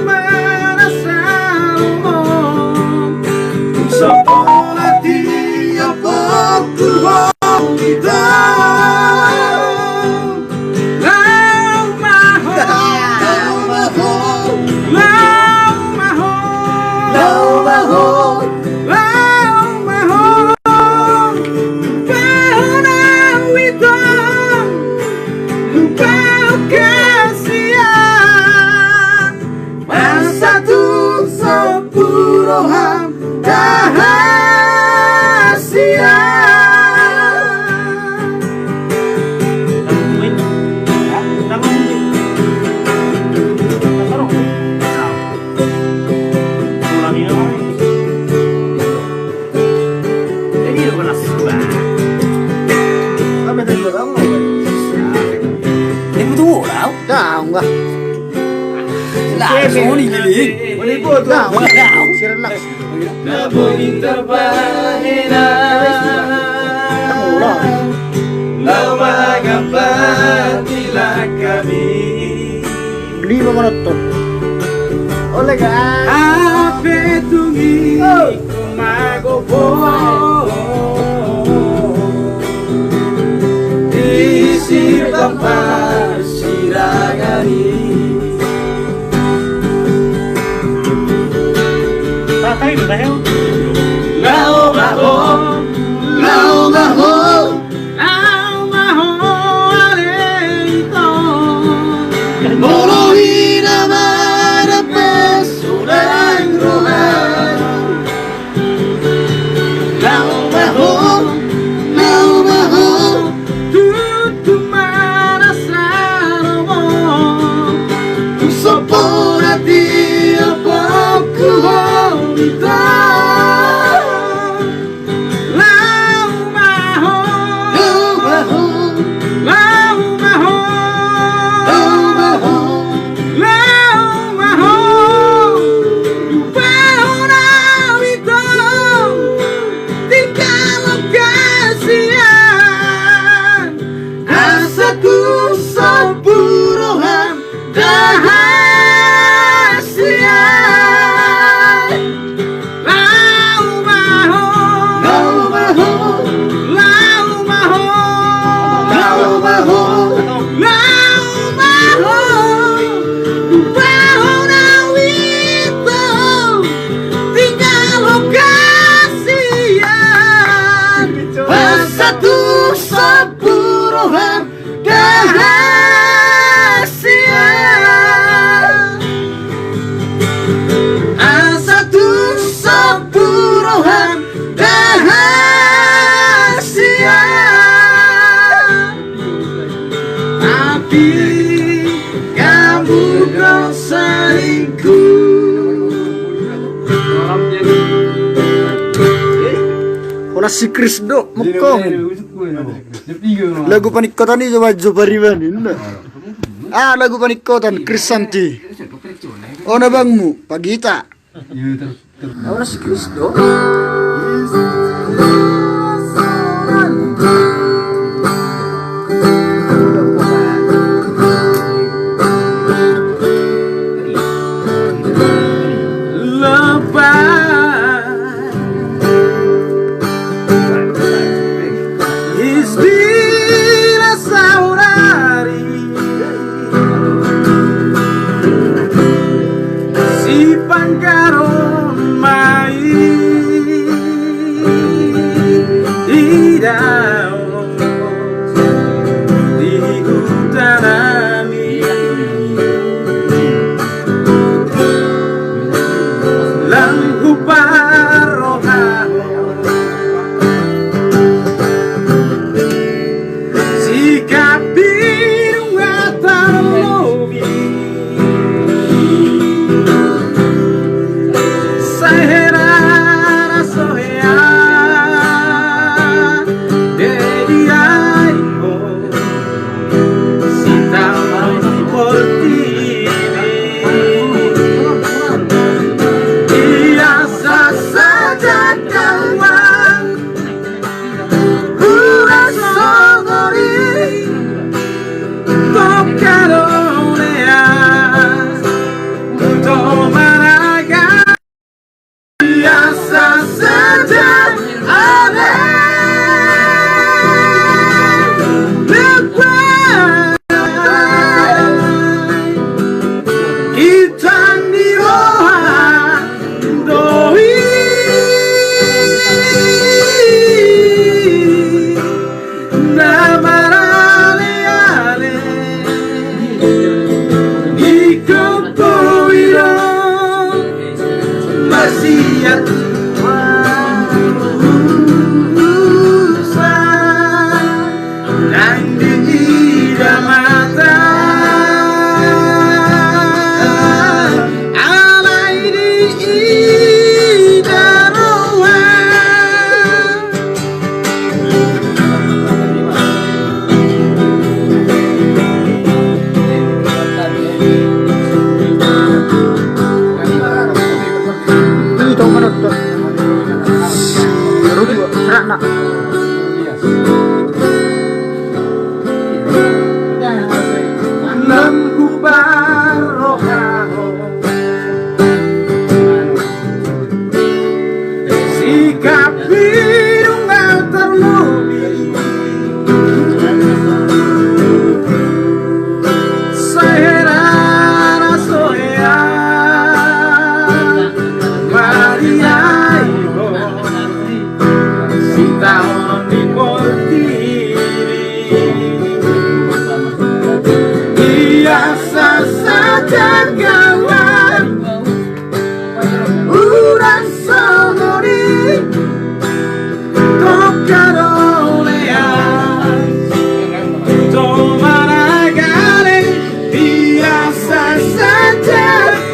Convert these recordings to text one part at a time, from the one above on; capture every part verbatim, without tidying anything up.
Mana Salomo, so pola tiop tu ho ita. Laho ma ho, laho ma ho, laho ma ho, laho ma ho. Lupa ho na huitong, lupa ho hasian. Masa tung so hurang roham da hasian. Daong, enggak. Langsung digiling. Daong, daong. Siren langsung. Na boi tarbahen, laho mangambat di langkami. Lima menonton. Oleh kan? Hape tung i, oh, magopo di simpang parsirangan i. Laho ma ho, laho ma ho, laho ma ho, ale ito. Molo hita marapes hurang roha. Laho ma ho, laho ma ho, tutu mana Salomo. Tung so pola tiop tu ho ita. Laho ma ho, laho ma ho, laho ma ho, laho ma ho, laho ma ho. Lupa ho na huitong, tinggal ho hasian. Asa tung so hurang roham da hasian. Laho ma ho, laho ma ho, laho ma ho, laho ma ho, laho ma ho. Lupa ho na huitong, tinggal ho hasian. Asa tung so hurang roham da hasian. Asa tung so hurang roham da hasian. Tapi hamu do selingkuh. Holan si Kris do mungkon. Lagu paningkotan i jo, jo pariban i, ninna. Ah, lagu paningkotan Kris Santi. Ona bangmu pagita. Holan si Kris do. Lepas istilah saudari, si panggaron ma i, idaon di huta nami. Lam huparrohahon sikap di nunga tarlobi sai hera Nang diida mata, alai diida roha. Ito manonton. Rugi, serak, nak. Lam hubar roha ho. Sikap hidung na tarlobi. Sahera na so hea. Mari ai ho. Sitaonon ni portibi. Biasa saja kawan. Urang songon i. Tongka do lean. Tomana gale. Biasa saja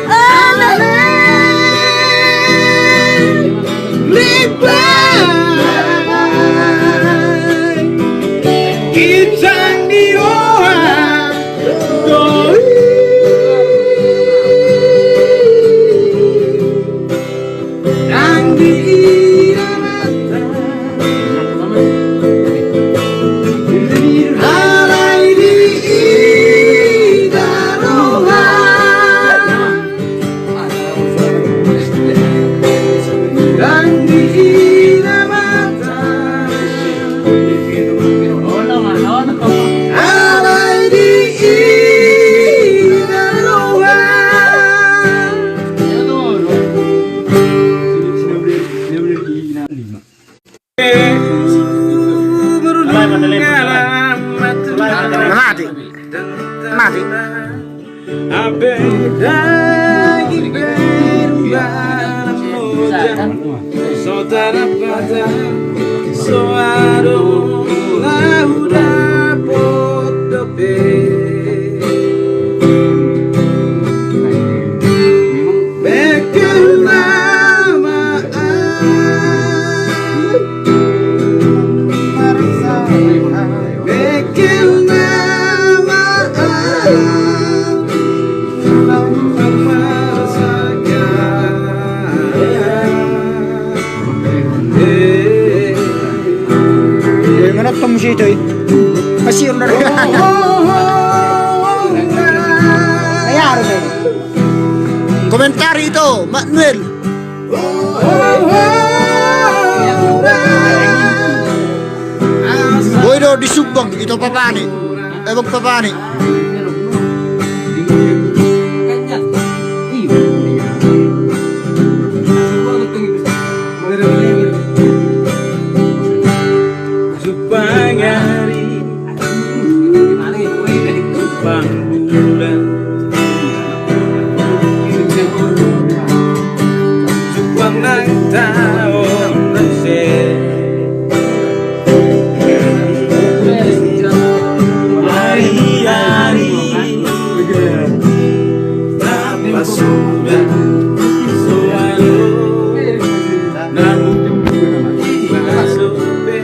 ale libai. Ginjang ni roha do i. Nang diida mata, alai diida roha. Nang diida mata, alai diida roha. Mati. Mati. Komentari ito, Manuel. Boi do disumbang ito papani. Ebang papani. Jumpang ari, jumpang bulan, jumpang nang taon na use. Ari-ari na pasuda, so adong na mungkin masuk be.